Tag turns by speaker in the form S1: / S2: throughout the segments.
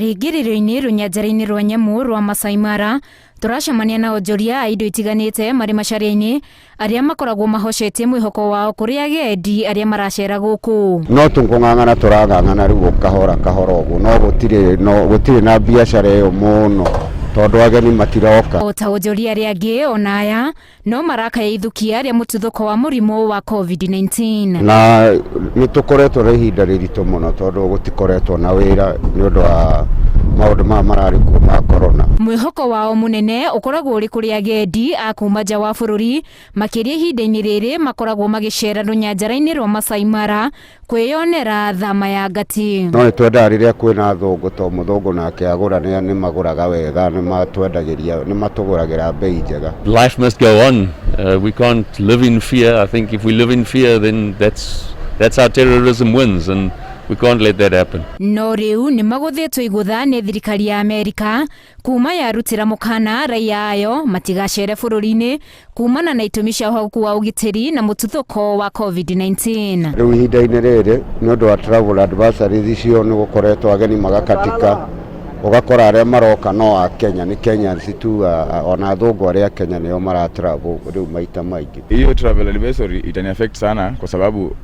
S1: Rĩingĩrĩro-inĩ rũnyanjara-inĩ rwa nyamũ rwa Masai Mara, tũracemania na onjoria a indo itiganĩte marĩ macaria-inĩ arĩa makoragwo mahocetie mwĩhoko wao kũrĩ agendi arĩa maracera gũkũ.
S2: No tũkũng'ang'ana tũrang'ang'ana rĩu kahora kahora ũguo, no gũtirĩ no gũtirĩ na biacara ĩyo mũno tondũ ageni matiroka.
S1: O ta onjoria arĩa angĩ, ona aya no marakaya ithukia rĩa mũtuthũko wa mũrimũ wa COVID-19.
S2: Na nĩ tũkoretwo na ihinda rĩritũ mũno tondũ gũtikoretwo na wĩra nĩ ũndũ wa maũndũ maya mararĩ kuo ma corona.
S1: Mwĩhoko wao mũnene ũkoragwo ũrĩ kũrĩ agendi a kuma nja wa bũrũri, makĩria ihinda-inĩ rĩrĩ makoragwo magĩcera rũnyanjara-inĩ rwa Masai Mara kwĩyonera thama ya ngati.
S2: No nĩ twendaga rĩrĩa kwĩna athũngũ to mũthũngũ nake agũra nĩ magũraga wega, nĩ matwendagĩria, nĩ matũgũragĩra bei njega.
S3: Life must go on. We can't live in fear. I think if we live in fear, then that's how terrorism wins, and we can't let that happen.
S1: No rĩu nĩ magũthĩtwo igũtha nĩ thirikari ya Amerika kuma yarutĩra mũkana raia ayo matigacere bũrũri-inĩ kumana na itũmi cia ũhagũku wa ũgitĩri na mũtuthũko wa COVID-19.
S2: Rĩu ihinda-inĩ rĩrĩ nĩ ũndũ wa travel advisories icio nĩ gũkoretwo ageni magakatika, ũgakora arĩa maroka no a Kenya, nĩ Kenyans tu, ona athũngũ arĩa a Kenya nĩo mara travel rĩu maita maingĩ.
S4: Hiyo travel advisory itani affect sana kwa sababu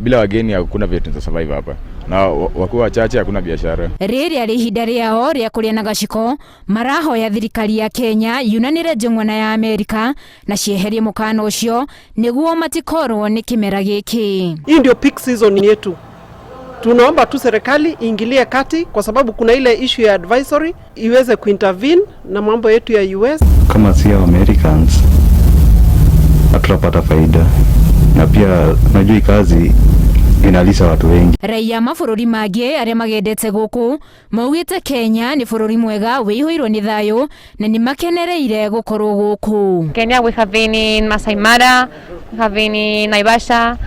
S4: bila wageni hakuna vile tunaweza survive hapa, na wakuwa wachache hakuna biashara.
S1: Rĩrĩa rĩ ihinda rĩao rĩa kũrĩa na gaciko, marahoya thirikari ya Kenya yunanĩre njũng'wa ya Amerika na cieherie mũkana ũcio nĩguo matikorwo nĩ kĩmera gĩkĩ.
S5: Hii ndio peak season yetu. Tunaomba tu serikali iingilie kati kwa sababu kuna ile issue ya advisory iweze kuintervene na mambo yetu ya US.
S6: Kama sio Americans hatutapata faida, na pia najua hii kazi inalisha watu wengi.
S1: Raia mabũrũri mangĩ arĩa magendete gũkũ maugĩte Kenya nĩ bũrũri mwega wĩihũirwo nĩ thayũ na nĩ makenereire gũkorwo gũkũ.
S7: Kenya, we have been in Masai Mara, we have been in Naivasha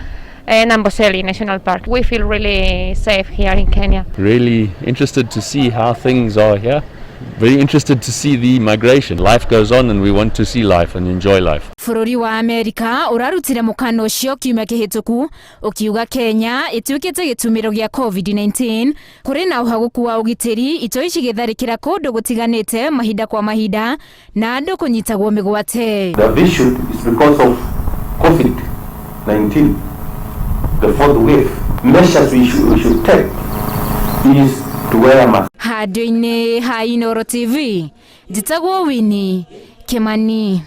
S7: and Amboseli National Park. We feel really safe here in Kenya.
S3: Really interested to see how things are here. Very interested to see the migration. Life goes on and we want to see life and enjoy life.
S1: Bũrũri wa Amerika ũrarutire mũkana ũcio kiumia kĩhĩtũku ũkiuga Kenya ĩtuĩkĩte gĩtumĩro gĩa COVID-19 kũrĩ na ũhagũku wa ũgitĩri itoi cigĩtharĩkĩra kũndũ gũtiganĩte mahinda kwa mahinda na andũ kũnyitagwo mĩgwate.
S8: The issue is because of COVID-19, the fourth wave. Measures we should take is to wear a mask.
S1: Handũ-inĩ ha Inooro TV, njĩtagwo Winnie Kimani.